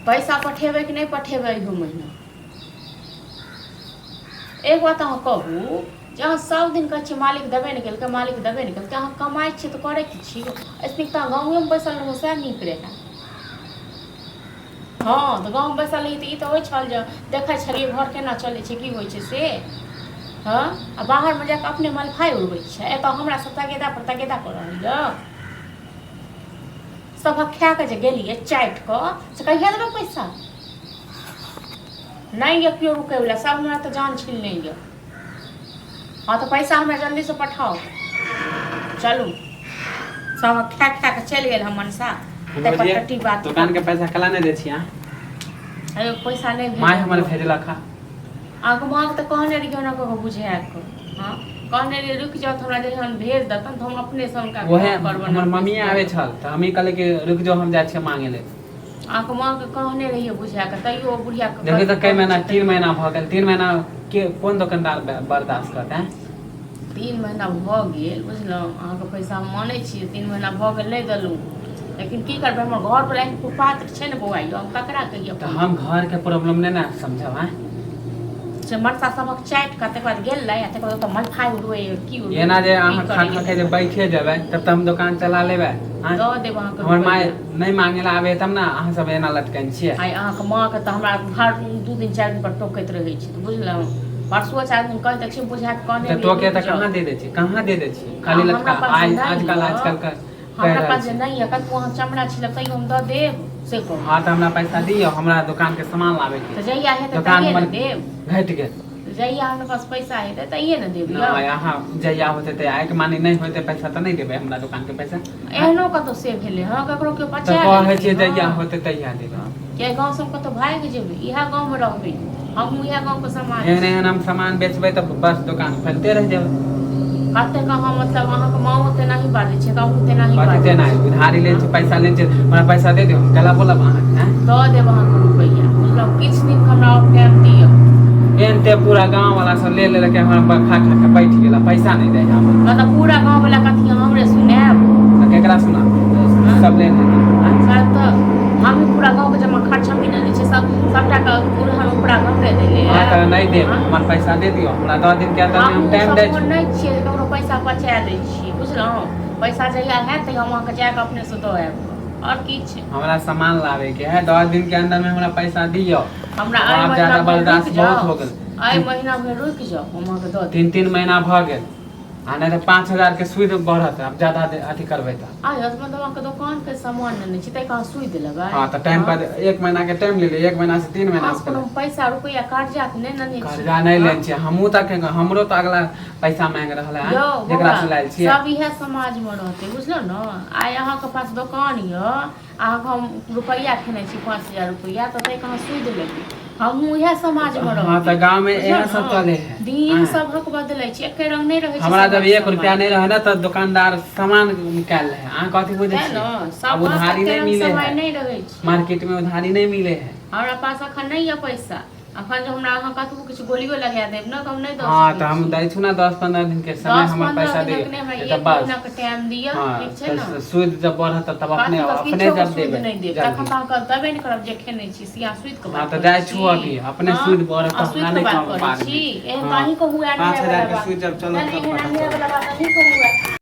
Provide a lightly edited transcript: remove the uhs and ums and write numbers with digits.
पैसा पठेबै कि नहि पठेबै इहो महीना? एक बात अहाँ कहू जे अहाँ सब दिन कहै छियै मालिक देबे नहि केलकै, मालिक देबे नहि केलकै। अहाँ कमाइ छियै तऽ करै की छी? एहिसँ नीक तऽ अहाँ गाँवेमे बैसल रहू, सएह नीक रहए। हँ, तऽ गाँवमे बैसल रही तऽ ई तऽ होइ छल जे देखै छलियै घर केना चलै छै, की होइ छै से। हँ, आ बाहरमे जाकऽ अपने मलफाइ उड़बै छै, एतऽ हमरा सब तगेदा पर तगेदा कऽ रहल यऽ। सभक खाए कऽ जे गेलियै चाटि कऽ, से कहिया देबै पैसा? नहि यऽ केओ रुकैवला, सब हमरा तऽ जान छीन लै यऽ। हँ, तऽ पैसा हमरा जल्दीसँ पठाउ। चलू, सब खा खा कऽ चलि गेल हम मनसा ताहि पर टट्टी बात। दुकान के पैसा कला नहि दै छी अहाँ? अरे, पैसा नहि माय हमर भेजल। भेजलक हँ। अहाँके माँके तऽ कहने रहियै ओना कऽ कऽ बुझाए कऽ। हँ, कहने रहियै रुकि जाउ तऽ हमरा जहन भेज देतन तऽ हम अपनेसँ हुनका उएह गप करबनि। हमर अपनेसँ मम्मी दऽ आबै देबनि। छल तऽ हमही कहलियै कि रुकि जाउ, हम जाइ छियै मांगे लेल। अहाँके माँके कहने रहियै बुझा कऽ, तैयो ओ बुढ़ियाके देखियौ तऽ कै कहै महीना छै। 3 महीना भऽ गेल। 3 महीना के कोन दोकानदार बर्दाश्त करतै? 3 महीना भऽ गेल, बुझलहुँ? अहाँके पैसा हम मानै छी, 3 महीना भऽ गेल नहि देलहुँ, लेकिन की करबै? हमर घरवला एहन कुपात्र छै ने बौआ यौ, हम ककरा कहियै? तऽ हम घरके प्रॉब्लम नहि ने समझब आँय? से मनसा सभक चाटि कऽ तकर बाद गेलै आ तकर बाद ओतऽ मलफाइ उड़बै की उड़बै? एना जे की अहाँ खा करैए? खा के जे बैठे जेबै तब तऽ हम दोकान चला लेबै आँय? दऽ देब अहाँके हमर माय रुपैआ। नहि मांगे ला आबै तब ने अहाँ सब एना लटकन छियै। आइ अहाँके माँके तऽ हमरा हर 2 दिन 4 दिन पर टोकैत रहै छै, तऽ बुझलहुँ, परसुओ 4 दिन कहि दै छियै बुझा कऽ, कहने तऽ रहियै टोके रुकि तऽ जाउ। कहाँ दे दै छी, कहाँ दे दै छी? खाली हमरा लटका पास आइ नहि आजकल यऽ। आजकल के कहि हमरा रहल पास जे छी। नहि यऽ, कतबो अहाँ चमड़ा छिलब तैयो हम दऽ देब से कहू? हँ, तऽ हमरा पैसा दियौ, हमरा दोकान के सामान लाबे के। तऽ जहिया हेतै दोकान तहिये हमर ने देब। घटि गेल। जहिया हमरा पास पैसा हेतै तहिये ने देब यौ। नहि, अहाँ जहिया होतै तऽ आइके माने नहि होतै पैसा तऽ नहि देबै हमरा दोकान के पैसा? एहनो कतौ से भेलै हँ? ककरो केओ तऽ बचा कहै लेलकै छियै जहिया हँ? होतै तहिया देबै। किया गाँव सब कतौ भागि जेबै? इएह गाँवमे रहबै, हमहूँ इएह गाँवके समाज एहन छी। एहन हम सामान बेचबै तऽ बस दोकान खोलिते रहि जेबै। कतेक अहाँ मतलब अहाँके माँओ तेनाही बाजै छै तऽ अहूँ तेनाही कथी बाजै तेना छी। उधारी लै छी, पैसा लै छी, हमरा पैसा दे दियौ, हम केला बोलब अहाँके आँय? दऽ देब अहाँके रुपैआ, बुझलहुँ? किछु दिनके हमरा आओर टाइम दिअ। एहन पूरा गाँव वाला सब ले लेलकै, हमरा खा खा के बैठ गेला, पैसा नहि दै हमरा। मतलब पूरा गाँववला कथी हमरे सुनायब? तऽ केकरा सुना? सब ले लेतै आँय? शायद तऽ हमही पूरा गाँवके जमा खर्च हमही ने दै छियै, सब सबटाके उड़हन उपरा हमरे देले। हँ, तऽ नहि देब? हमर पैसा दे दियौ हमरा 10 दिन के अंदर में, हम हमहूँ टाइम सब दै फोन छी। नहि छियै जे ककरो पैसा पचा दै छियै, बुझलहुँ? पैसा जहिया हैत तहिया हम अहाँके जाकऽ अपनेसँ दऽ आयब, आओर किछु? हमरा सामान लाबे के है, 10 दिन के अंदर में हमरा पैसा दियौ। हमरा एहि आब महीना ज्यादा भरि बर्दाश्त रुकि बहुत जाउ। हो गेल। एहि महीना भरि रुकि जाउ, हम अहाँके दऽ देब। 3-3 महीना भऽ गेल आ नहि तऽ 5,000 के सूद बढ़त, आब ज्यादा अथी करबै तऽ। आइ मतलब अहाँके दोकानके सामान नेने छी ताहि अहाँ सूदि लेबै? हँ, तऽ टाइम पर 1 महीना के टाइम लेलियै, 1 महीना से 3 महीना अहाँ कोनो पैसा रुपैआ कर्जा तऽ नहि नेने छी? कर्जा नहि हँ? लै छियै हमहूँ, तऽ हमरो तऽ अगला पैसा मांगि रहल है यौ जेकरा बौआ, से लायल छियै। सब इएह समाजमे रहतै, बुझलहुँ ने? आइ अहाँके पास दोकान यऽ, अहाँके हम रुपैआ खेने छी 5,000 रुपैआ, तऽ ताहिके अहाँ सूदि लेबै? हमहूँ इएह समाजमे हँ, रहबै। तऽ गाँवमे बुझलहुँ इएह सब ने? चले है। दिन हँ। सभक बदलै छै, एके रंग नहि रहै छै हमरा जब सभक 1 रुपया समय। नहि रहे ने तऽ दोकानदार सामान निकाल रहे, अहाँ कथी बुझै तेँ छियै? ने आब सभक उधारी एके नहि रंग मिले समय है। नहि रहै छै। मार्केट में उधारी नहि मिले है। हमरा पास अखन नहि यऽ पैसा, अखन जे हमरा अहाँ कतबो किछु गोलियो लगा देब ने तऽ हम नहि दऽ हँ, सकै तऽ हम छी। दै छु ने 10-15 दिन के समय, दस हमर पन्द्रह पैसा दिनक दियौ। नहि, हमरा नहीं तऽ एक बस महीनाके टाइम दिअ। हँ। ठीक छै तऽ ने? सूद जब बढ़त तब अपने कथी के अपने किछोके जब सूद देबै नहि देब तखन जल्दी। तऽ अहाँके देबे नहि करब। जे खेने छी से अहाँ सूदिके हँ, बात तऽ करै जाइ छी? छु अभी, अपने हँ, सूद बढ़त अहाँ तऽ हमरा सूदिके नहि बात कहब करै बादमे। छी एहन तऽ हँ, अहीँ कहू 5,000 वला के बात सूद जब चलत नहि, तब एहन पता अन्याय चलत। वला बात अहीँ कहू।